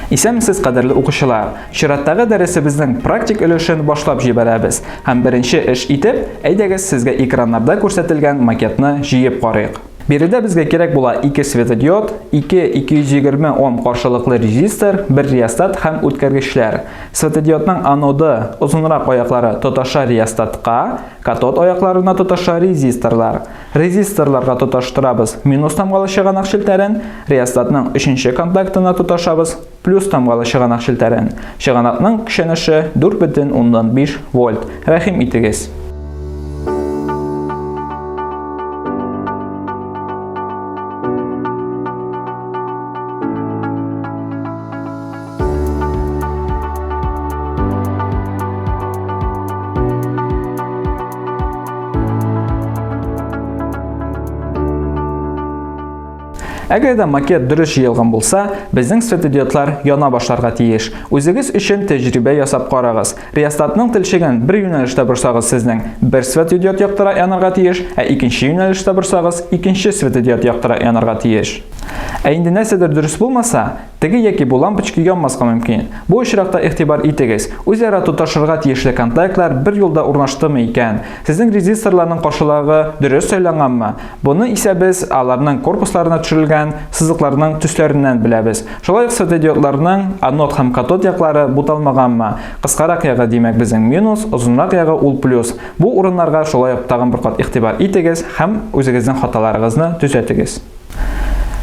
Исәнмесез, кадерле укучылар! Чираттагы дәресебезнең практик өлешен башлап җибәрәбез. Һәм беренче эш итеп, әйдәгез сезгә экраннарда күрсәтелгән макетны җыеп карыйк. Биредә безгә кирәк була 2 светодиод, 2 220 Ом каршылыклы резистор, бер реостат һәм үткәргечләр. Светодиодның аноды, озынрак аяклары тоташа реостатка, катод аякларына тоташа резисторлар. Резисторларга тоташтырабыз минус тамгалы чыганак челтәрен, реостатның өченче контактына тоташабыз плюс тамгалы чыганак челтәрен. Чыганакның көчәнеше 4,5 вольт. Рәхим итегез! Әгәр дә макет дөрес җыелган булса, безнең светодиодлар яна башларга тиеш. Үзегез өчен тәҗрибә ясап карагыз. Реостатның телчеген бер юнәлештә борсагыз сезнең бер светодиод яктыра янарга тиеш, ә икенче юнәлештә борсагыз икенче светодиод яктыра янарга тиеш. Ә инде нәрсәдер дөрес булмаса, теге яки бу лампочка янмаска мөмкин. Бу очракта игътибар итегез, үзара тоташырга тиешле контактлар бер юлда урнаштымы икән? Сезнең резисторларның каршылыгы дөрес сайланганмы? Буны исә без аларның корпусларына төшерелгән сызыкларның төсләреннән беләбез. Шулай ук светодиодларның анод һәм катод яклары буталмаганмы? Кыскарак ягы, димәк, безнең минус, озынрак ягы ул плюс. Бу урыннарга шулай ук тагын бер кат игътибар итегез һәм үзегезнең хаталарыгызны төзәтегез.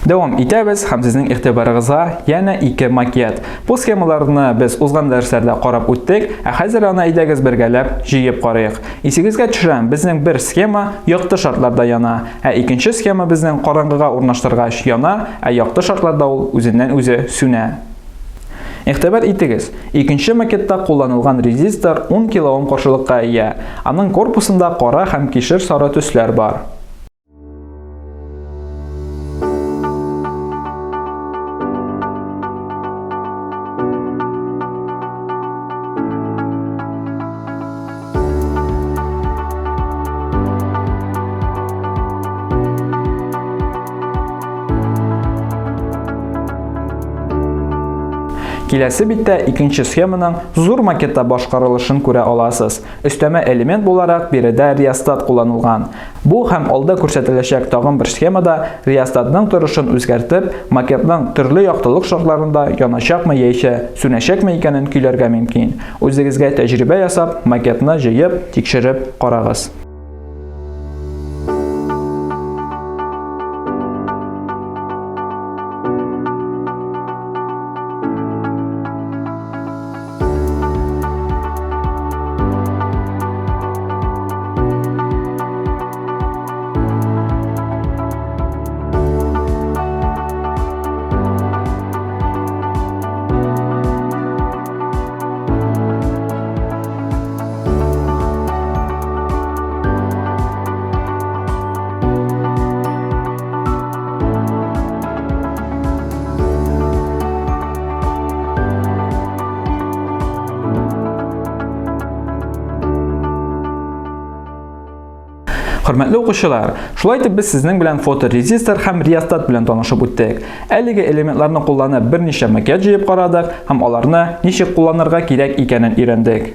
Дәвам итәбез һәм сезнең игътибарыгызга янә ике макет. Бу схемаларны без узган дәресләрдә карап үттек, ә хәзер аны әйдәгез бергәләп җыеп карыйк. Исегезгә төшерәм, безнең бер схема якты шартларда яна, ә икенче схема безнең караңгыга урнаштыргач яна, ә якты шартларда ул үзеннән-үзе сүнә. Игътибар итегез, икенче макетта кулланылган резистор 10 килоом каршылыкка ия. Аның корпусында кара һәм кишер сары төсләр бар. Киләсе биттә икенче схеманың зур макетта башкарылышын күрә аласыз. Өстәмә элемент буларак биредә реостат кулланылган. Бу һәм алда күрсәтеләчәк тагын бер схемада реостатның торышын үзгәртеп, макетның төрле яктылык шартларында яначакмы яисә сүнәчәкме икәнен көйләргә мөмкин. Үзегезгә тәҗрибә ясап, макетны җыеп, тикшереп карагыз. Хөрмәтле укучылар, шулай итеп без сезнең белән фоторезистор һәм реостат белән танышып үттек. Әлеге элементларны кулланып берничә макет җыеп карадык һәм аларны ничек кулланырга кирәк икәнен өйрәндек.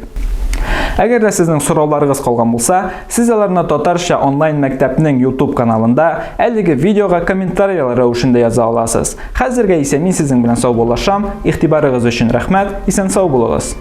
Әгәр дә сезнең сорауларыгыз калган булса, сез аларны татарча онлайн мәктәпнең YouTube каналында әлеге видеога комментарийлар рәвешендә яза аласыз. Хәзергә исә мин сезнең белән саубуллашам. Игътибарыгыз өчен рәхмәт. Исән сау булыгыз.